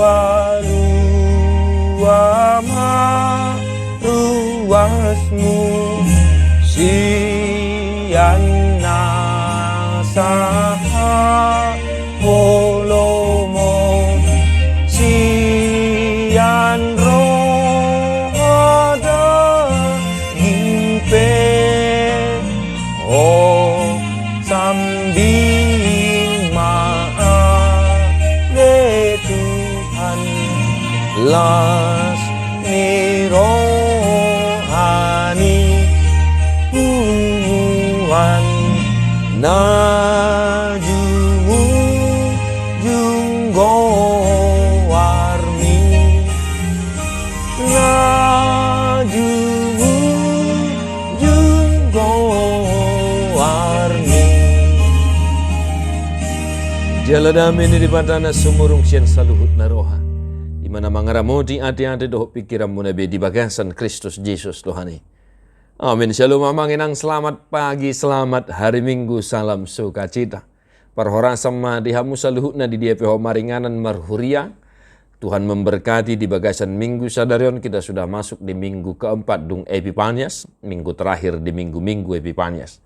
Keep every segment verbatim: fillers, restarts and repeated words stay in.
Palua ma ruasmu sian na sahat holomon, sian roha daging pe. O sambing ma ale Tuhan, las ni roha ni punguan na jumujung goarmi. Na jumujung goarmi. Jala dame ni Debata na sumurung sian saluhutna roha, i ma na mangaramoti ateate dohot pingkiranmuna be di bagasan Kristus Jesus Tuhan i. Amin. Syalom amang inang, selamat pagi, selamat hari Minggu, salam sukacita. Parhorasan ma di hamu saluhutna di dia pe ho maringanan marhuria. Tuhan memberkati. Di bagasan minggu sadari on kita sudah masuk di minggu keempat dung Epipanias, minggu terakhir di minggu-minggu Epipanias.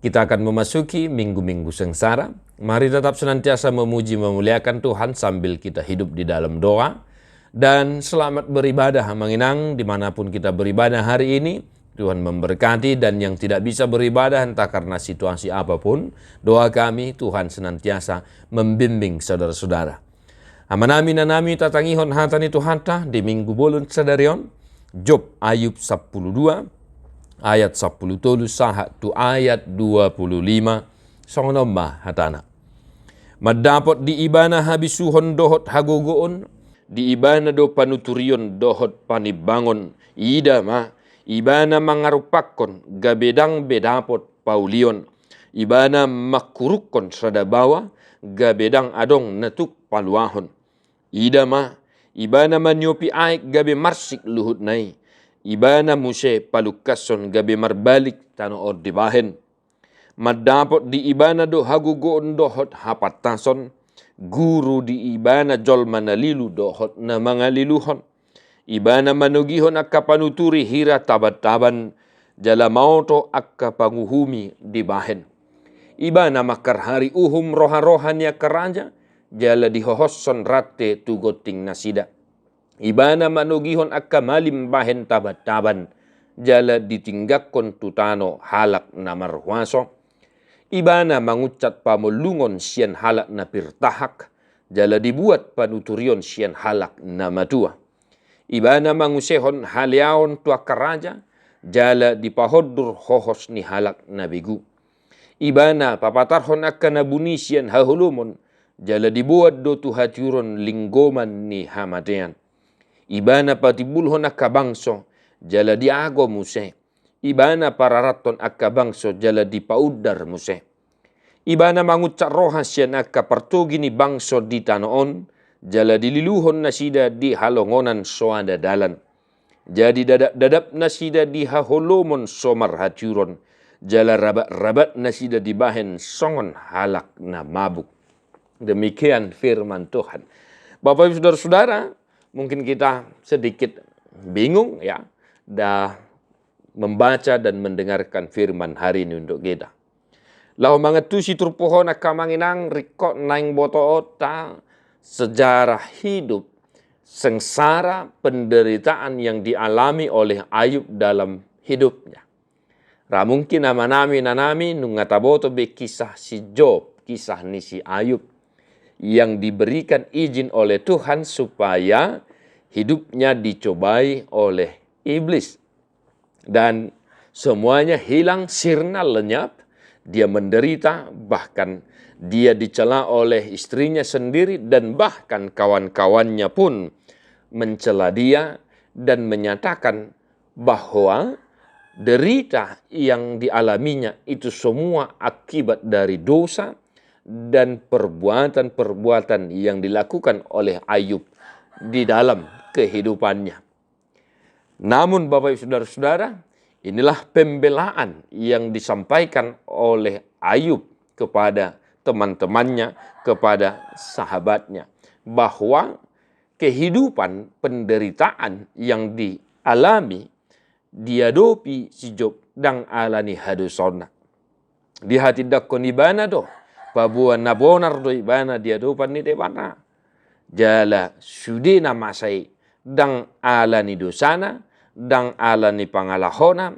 Kita akan memasuki minggu-minggu sengsara. Mari tetap senantiasa memuji, memuliakan Tuhan sambil kita hidup di dalam doa. Dan selamat beribadah amang inang, dimanapun kita beribadah hari ini. Tuhan memberkati, dan yang tidak bisa beribadah entah karena situasi apapun, doa kami Tuhan senantiasa membimbing saudara-saudara. Amanami, inanami, tatangihon hata ni Tuhanta di minggu bolon sadari on, Job, Ayub sampulu dua, ayat sampulu tolu sahat tu ayat dua pulu lima, songon on ma hatana. Mandapot di Ibana habisuhon dohot hagogoon, di Ibana do panuturion dohot panimbangon. Ida ma, Ibana mangarumpakkon gabe ndang be dapot paulion. Ibana mangkurukkon sada baoa gabe ndang adong na tuk paluahon. Ida ma, Ibana maniopi aek gabe marsik luhutna i. Ibana muse palungkashon gabe marbalik tano on dibahen. Mandapot di Ibana do hagogoon dohot hapantason, guru di Ibana jolma na lilu dohot na mangaliluhon. Ibana manogihon angka panuturi hira tabantaban, jala maoto angka panguhumi dibahen. Ibana mangkarhari uhum roha-roha ni angka raja, jala dihohoshon rante tu gonting nasida. Ibana manogihon angka malim bahen tabantaban, jala ditinggangkon tu tano halak na marhuaso. Ibana mangunsat pamollungon sian halak na pir tahak, jala dibuat panuturion sian halak na matua. Ibana mangusehon haleaon tu angka raja, jala dipahondur hohos ni halak na begu. Ibana papatarhon angka na buni sian haholomon, jala diboan do tu hatiuron linggoman ni hamatean. Ibana patimbulhon angka bangso, jala diago muse. Ibana pararathon angka bangso, jala dipaundar muse. Ibana mangunsat roha sian angka partogi ni bangso di tano on, jala dililuhon nasida di halongonan so ada dalan. Jadi dadap-dadap nasida di haholomon so marhatiuron, jala rabat-rabat nasida dibahen songon halak na mabuk. Demikian firman Tuhan. Bapak Ibu Saudara-saudara, mungkin kita sedikit bingung ya, dah membaca dan mendengarkan firman hari ini untuk kita. Laho mangantusi turpuk on angka amang inang, ringkot naeng botoonta sejarah hidup, sengsara, penderitaan yang dialami oleh Ayub dalam hidupnya. Ra mungkin amanami inanami nunga taboto be kisah si Job, kisah ni si Ayub, yang diberikan izin oleh Tuhan supaya hidupnya dicobai oleh iblis. Dan semuanya hilang, sirna, lenyap. Dia menderita, bahkan dia dicela oleh istrinya sendiri, dan bahkan kawan-kawannya pun mencela dia dan menyatakan bahwa derita yang dialaminya itu semua akibat dari dosa dan perbuatan-perbuatan yang dilakukan oleh Ayub di dalam kehidupannya. Namun, Bapak Ibu Saudara-saudara, inilah pembelaan yang disampaikan oleh Ayub kepada teman-temannya, kepada sahabatnya, bahwa kehidupan penderitaan yang dialami, diadopi si Job ndang ala ni hadosaonna. Dihatindangkon ibana do, paboa na bonar do ibana di adopan ni Debata. Jala sude na masa i ndang ala ni dosana, ndang ala ni pangalahona,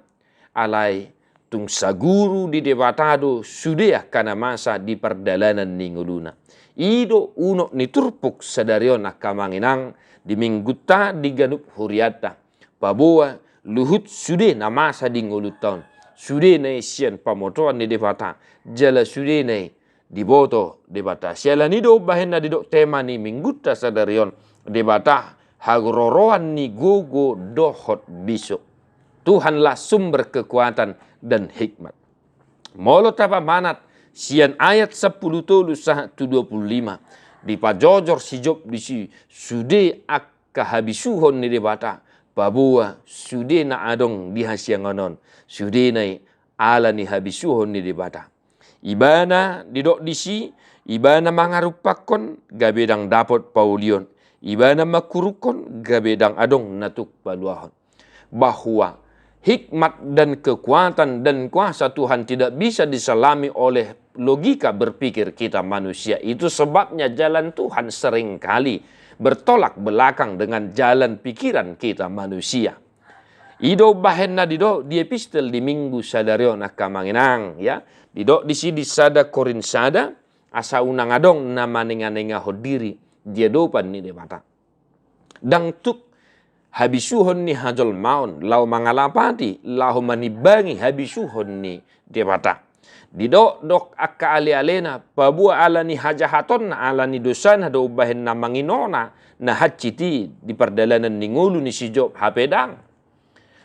alai tung saguru di Debata do sude angka na masa di pardalanan ni ngoluna. I do unok ni turpuk sadari on angka amang inang, di minggunta, di ganup hurianta. Paboa luhut sude na masa di ngolunta on, sudena i sian pamotoan ni Debata, jala sudena i diboto Debata. Siala ni i do umbahen na didok tema ni minggunta sadari on, Debata haroroan ni gogo dohot bisuk. Tuhanlah sumber kekuatan dan hikmat. Molo tapamanat sian ayat sampulu tolu sahat tu dua pulu lima, dipajojor si Job disi sude angka habisuhon ni Debata, paboa sude na adong di hasiangan on, sudena i ala ni habisuhon ni Debata. Ibana didok disi, ibana mangarumpakkon gabe ndang dapot paulion, ibana mangkurungkon gabe ndang adong na tuk paluahon. Bahwa hikmat dan kekuatan dan kuasa Tuhan tidak bisa diselami oleh logika berpikir kita manusia. Itu sebabnya jalan Tuhan seringkali bertolak belakang dengan jalan pikiran kita manusia. I do umbahen na didok di epistel di minggu sadari on angka amang inang, ya. Didok disi di sada Korin sada, asa unang adong na manenganengahon diri di adopan ni Debata. Ndang tuk habisuhon ni hajolmaon laho mangalapati, laho manimbangi habisuhon ni Debata. Didok angka alealena, paboa ala ni hajahatonna, ala ni dosana do umbahen na manginona na hansit i di pardalanan ni ngolu ni si Job, hape ndang.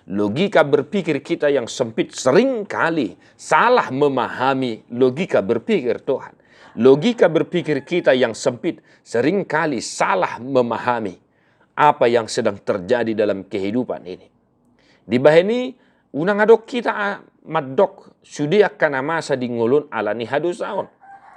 Logika berpikir kita yang sempit seringkali salah memahami logika berpikir Tuhan. Logika berpikir kita yang sempit seringkali salah memahami apa yang sedang terjadi dalam kehidupan ini. Dibahen i, unang adong hita, ah, mandok sude angka na masa di ngolu on ala ni hadosaon.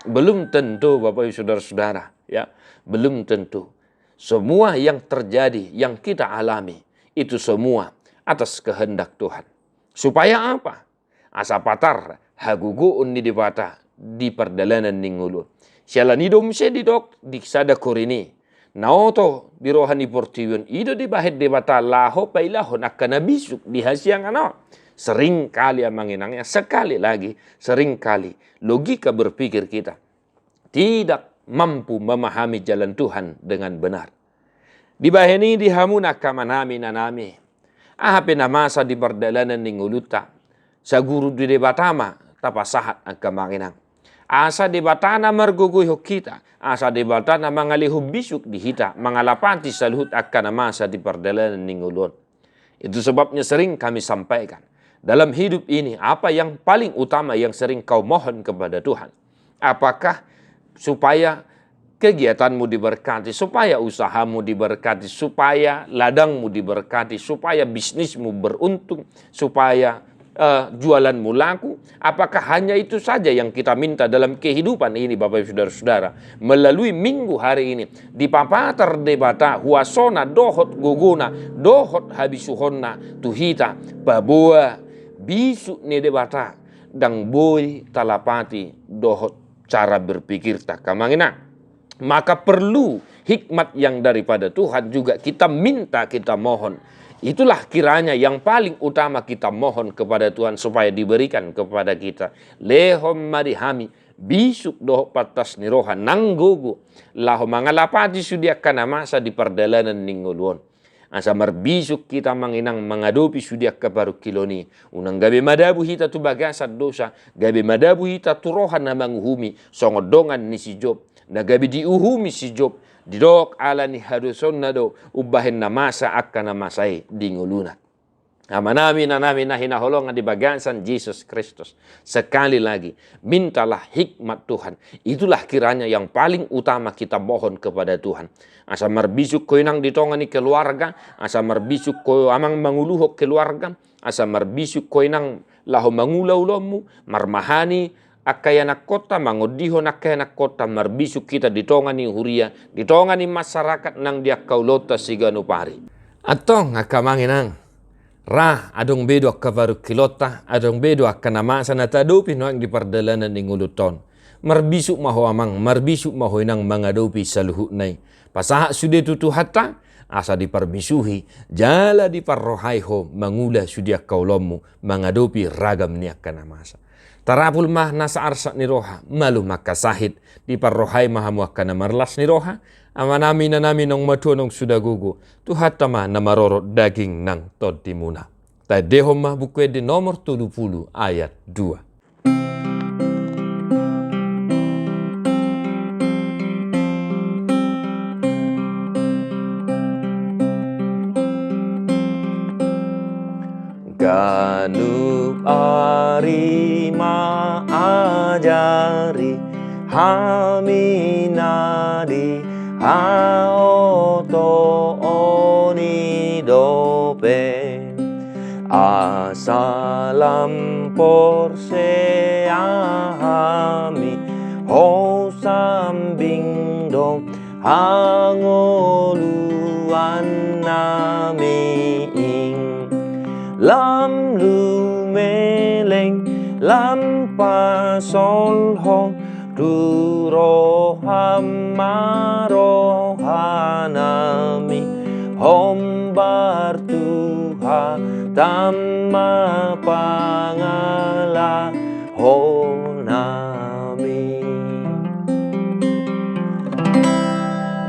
Belum tentu, Bapak Ibu Saudara-saudara, ya, belum tentu. Semua yang terjadi, yang kita alami, itu semua atas kehendak Tuhan. Supaya apa? Asa patar hagogoon ni Debata di pardalanan ni ngolu on. Siala ni i do muse didok di sada Korin i, na oto di roha ni portibi on, i do dibahen Debata laho pailahon angka na bisuk di hasiangan on. Seringkali, amang inang, ya, sekali lagi, seringkali logika berpikir kita tidak mampu memahami jalan Tuhan dengan benar. Dibahen i di hamu na angka amanami, inanami, aha pe na masa di pardalanan ni ngolunta, saguru di Debata ma tapasahat, angka amang inang. Asa Debata na margogoihon hita, asa Debata na mangalehon bisuk di hita, mangalapati saluhut angka na masa di pardalanan ni ngolu on. Itu sebabnya sering kami sampaikan, dalam hidup ini, apa yang paling utama yang sering kau mohon kepada Tuhan? Apakah supaya kegiatanmu diberkati, supaya usahamu diberkati, supaya ladangmu diberkati, supaya bisnismu beruntung, supaya, eh, jualanmu laku? Apakah hanya itu saja yang kita minta dalam kehidupan ini, Bapak Ibu Saudara-saudara? Melalui minggu hari ini, dipapatar Debata huasona dohot gogona dohot habisuhonna tu hita, paboa bisuk ni Debata ndang boi talapati dohot cara berpikirta, angka amang inang. Maka perlu hikmat yang daripada Tuhan juga kita minta, kita mohon. Itulah kiranya yang paling utama kita mohon kepada Tuhan supaya diberikan kepada kita. Lehon ma di hami bisuk dohot pantas ni roha nang gogo laho mangalapati sude angka na masa di pardalanan ni ngolu on. Asa marbisuk hita, amang inang, mangadopi sude angka parungkilon i. Unang gabe madabu hita tu bagasan dosa, gabe madabu hita tu roha na manguhumi, songon dongan ni si Job. Na gabe diuhumi si Job, didok ala ni hadosaonna do umbahen na masa angka na masa i di ngoluna. Amanami, inanami na hinaholongan di bagasan Jesus Kristus. Sekali lagi, mintalah hikmat Tuhan. Itulah kiranya yang paling utama kita mohon kepada Tuhan. Asa marbisuk ho, inang, di tonga ni keluarga, asa marbisuk ho, amang, manguluhon keluarga, asa marbisuk ho, inang, laho mangula ulaonmu, marmahani angka ianakhonta, mangondihon angka ianakhonta, marbisuk hita di tonga ni huria, di tonga ni masyarakat nang di angka ulaonta siganup ari. Antong angka amang inang, ra adong be do angka parungkilonta, adong be do angka na masa na taadopi nuaeng di pardalanan ni ngolunta on. Marbisuk ma ho amang, marbisuk ma ho inang mangadopi saluhutna i. Pasahat sude tu Tuhanta, asa diparbisuhi jala diparrohai ho mangula sude angka ulaonmu mangadopi ragam ni angka na masa. Tarapul ma nasa arsak ni roha, malum angka sahit, diparrohai ma hamu angka na marlas ni roha. Amanami, inanami, naung matua, naung suda gogo, Tuhanta ma na marorot daging nang tondimuna. Taendehon ma Buku Ende nomor tolu pulu ayat dua. Ganup ari maajari hami na dihaotoon i dope, asa lam porsea hami, ho sambing do hangoluannami i. Lam lumeleng, lam pasolhot, tu roham ma rohanami, hombar tu hatam ma pangalahonami.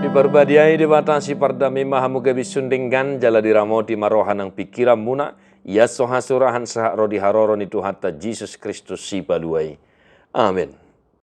Diparbadiai Debata sipardame ma hamu gabe sun denggan, jala diramoti ma roha nang pingkiranmuna, ias so hasurahan sahat ro di haroro ni Tuhanta Jesus Kristus Sipalua i. Amen.